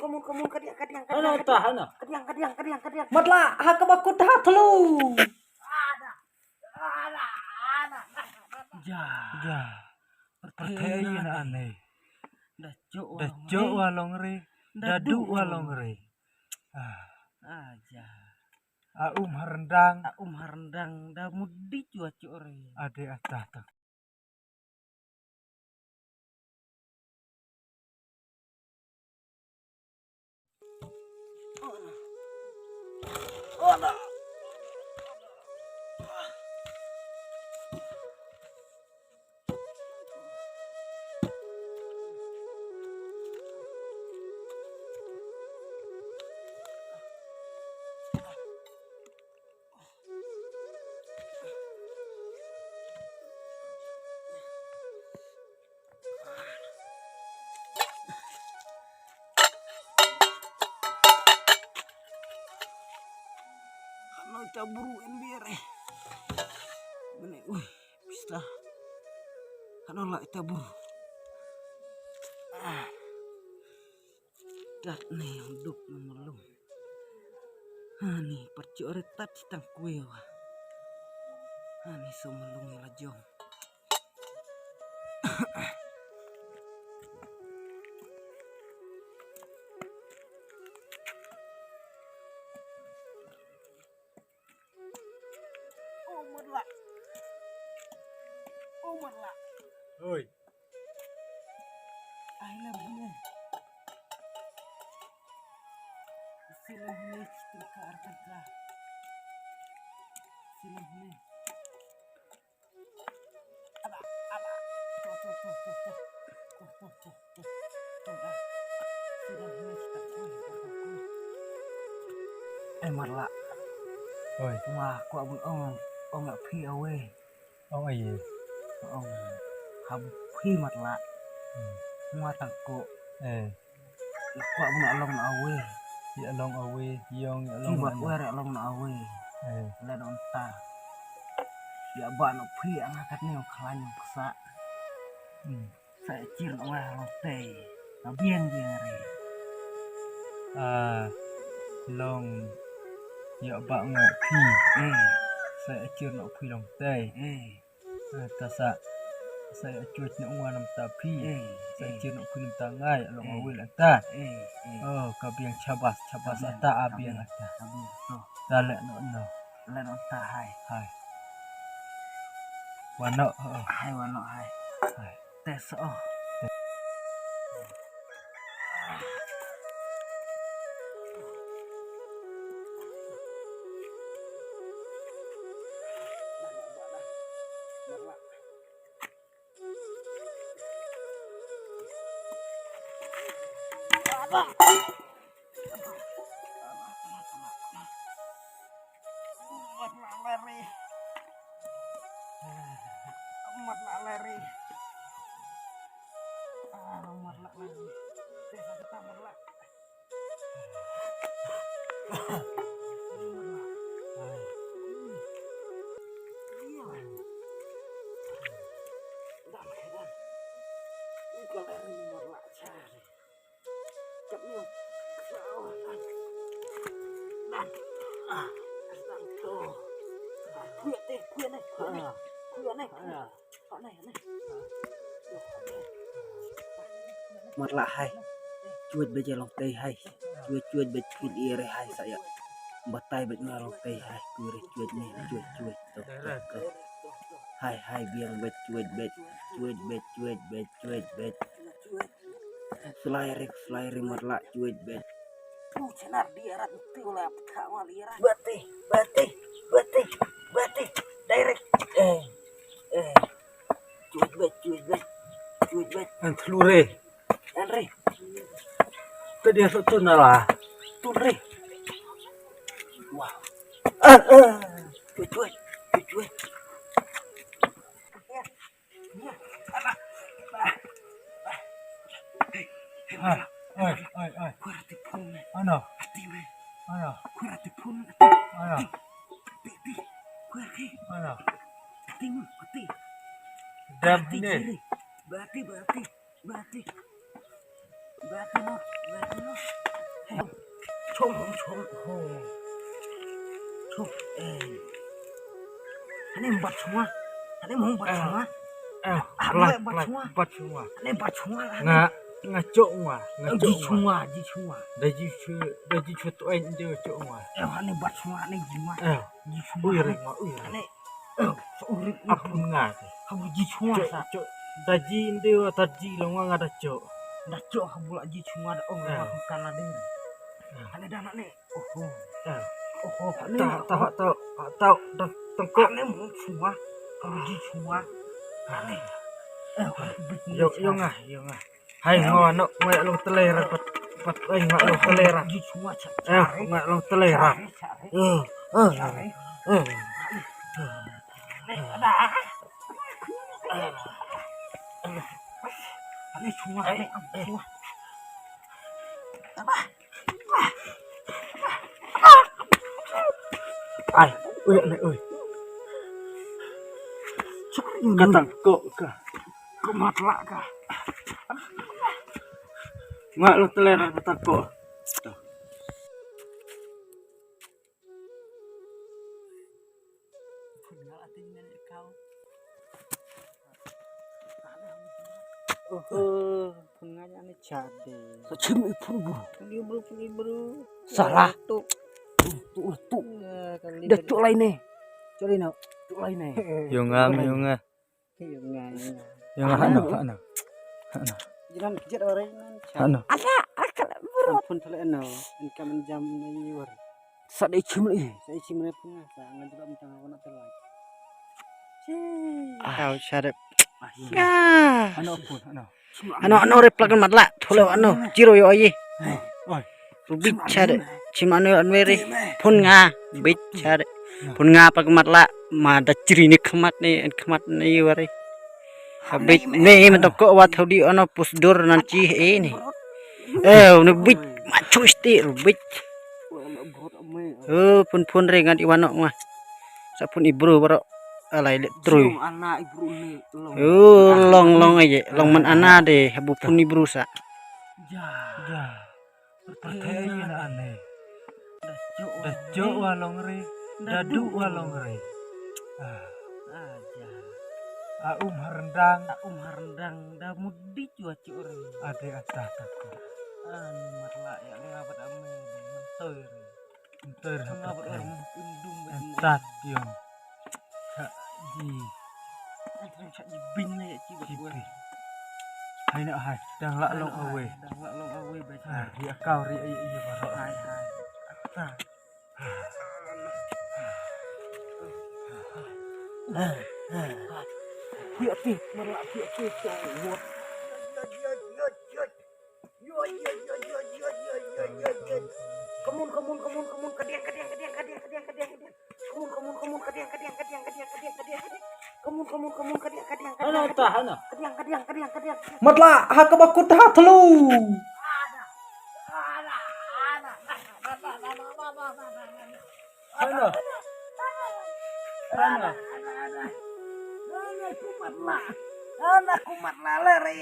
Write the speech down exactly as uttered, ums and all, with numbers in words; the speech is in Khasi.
Come on, come on, kadiang, kadiang, kadiang. Hana, kadiang, kadiang, kadiang, kadiang. Matlah, ha kaba kut ha thlu. Ja. Ja. Pyrthei ïa na ane. Da jok wa long re. Da duk wa long re. Ah. Ah, ja. A um ha rendang. A um ha rendang da mudih jua jok re. Ade ata ta. Hano ita bru en biar eh. Mene, ui, pista. Hano la ita bru. Ah. Tat ne yang duk na malung. Hani, pat jok re tat tang kwe wa. Hani, so malung ïa la jong. Oh, Marla. Oh, Marla. Oi. Ai, la bune. Sila bune, sila artaka. Sila bune. Ala, ala. Tuh, tuh, tuh, tuh, tuh. Tuh, tuh, tuh. Eh, Marla. Oi. Wa, kwah bun ong, ong ap phi away. Ong aye. Ong hap phi, Marla. Hmm. Wa tang ko. Eh. Kwah bun along na away. Ïa along away, yong ïa along. Ki ba na wer along na away. Eh. Len on ta. Ïa ba no phi ang kat ne khlaiñ ksa. Hmm. Sa ïa chir na wa long tei. Na biang biang re. Ah, long ïa ba ngo phi. Eh. Sa ïa chir na phi long tei. Eh. Eh, ta sa, sa ïa chir na wa nam ta phi. Eh. Sa ïa chir na phi nam ta ngai long awil ta. Eh. Oh, ka biang chabas, chabas ata a biang ata. Ta le no no. Le no ta hai. Hai. Wa no, oh. Hai wa no hai. Hai. Tes, oh. Mat la leri. Mat la leri. Ah, mat la leri. Teh, sa kita mat la. Mat la hai. Chuid beit ïa long tei hai. Chuid, chuid beit, chuid ïa re hai sa ïa. Batai beit nga long tei hai. Chuid re, chuid ne, chuid, chuid. Tok, tok, tok. Hai, hai, biang beit, chuid beit, chuid beit, chuid beit, chuid beit. Slai re, slai re, mat la, chuid beit. Bate, bate, bate, bate. Direct. Eh, eh. Chuid beit, chuid beit, chuid beit. An thlu re. An re. Te dia so tun la. Tun re. Wah. Ah, ah. Chuid, chuid, chuid, chuid. Ai, ai, ai, ai. Ano? Ano? Ano? Dam ni. Bati, bati, bati. Bati no, bati no. Chong, chong, ho. Chong, eh. Hangne bat chunga. Hangne mong bat chunga. Eh, hangne bat chunga. Bat chunga. Hangne bat chunga. Nga, nga chok nga. Nga chok nga. Ji chunga, ji chunga. Da ji chu, da ji chu to en de chok nga. Eh, hangne bat chunga, hangne ji chunga. Eh. Ji chunga. Ui, ring nga, ui. Hangne. Ap nga. Habu ji chunga sa. Da ji inde wa ta ji long nga da cho. Da cho habu la ji chunga da ong nga kan la ding. Hangne da hangne. Oho. Oho hangne. Ta ta ta ta da tangko. Hangne mo chunga. Habu ji chunga. Hangne. Yo yo nga yo nga. Hai ngo ano ngo ya long telera pat pat ai ngo long telera. Ji chunga cha. Eh ngo long telera. Eh eh eh. Ai, ui ne ui. Ka tangko ka. Ka matla ka. Nga lo telera ka tangko. Oho, phun nga ïa ne chade. Sa chim i phun bru. Phun i bru, phun i bru. Salah. Tu. Tu, tu, tu. Da tu lai ne. Tu lai no. Tu lai ne. Yo nga, yo nga. Yo nga, yo nga. Yo nga, hano, hano. Hano. Jiran kejat warai nan. Hano. Ada, ada bru. Phun thale no. Engka men jam ni war. Sa dei chim lei. Sa dei chim lei phun nga, sa nga juga minta nga nak telan. Tau sharep. Ano phun, ano. Ano ano re plak matla, thule ano, jiro yo aye. Oi. Rubik sharep. Chim ano anwere. Phun nga, bit sharep. Phun nga plak matla, ma da chiri ni khmat ni, khmat ni wari. Habit me me to ko wa thodi ono pusdur nan chi e ni. Eh, uni bit machu sti bit. Oh, pun pun re ngan iwano nga. Sa pun ibru bro. Alai le trui. Oh, long long aje, long man ana de, habu pun ibru sa. Ja. Ja. Pyrthei ïa na ane. Da jok wa long re, da duk wa long re. Ah. Ah, ja. A um ha ryndang. A um ha ryndang, da mudit wa jok re. Ade ata ta ko. An matla ïa nga bad ame, mentoi re. Mentoi re ha pyrthei. Nga bad ame, indum bad ame. Entat yon. Cha ji. Ai, tang cha ji bin ne ya ji ba. Hai na hai, dang la long away. Dang la long away ba. Ah, ri akau ri ai ai ba. Hai hai. Ata. Hui ati, mar la hui ati. What? Come on, come on, come on, come on. Kadiang, kadiang, kadiang, kadiang, kadiang, kadiang, kadiang. Come on, come on, come on, kadiang, kadiang, kadiang, kadiang, kadiang, kadiang. Come on, come on, come on, kadiang, kadiang, kadiang. Hana ta, hana. Kadiang, kadiang, kadiang, kadiang. Matla, ha ka bakut ha thlu. Hana. Hana. Hana ku matla. Hana ku matla le re.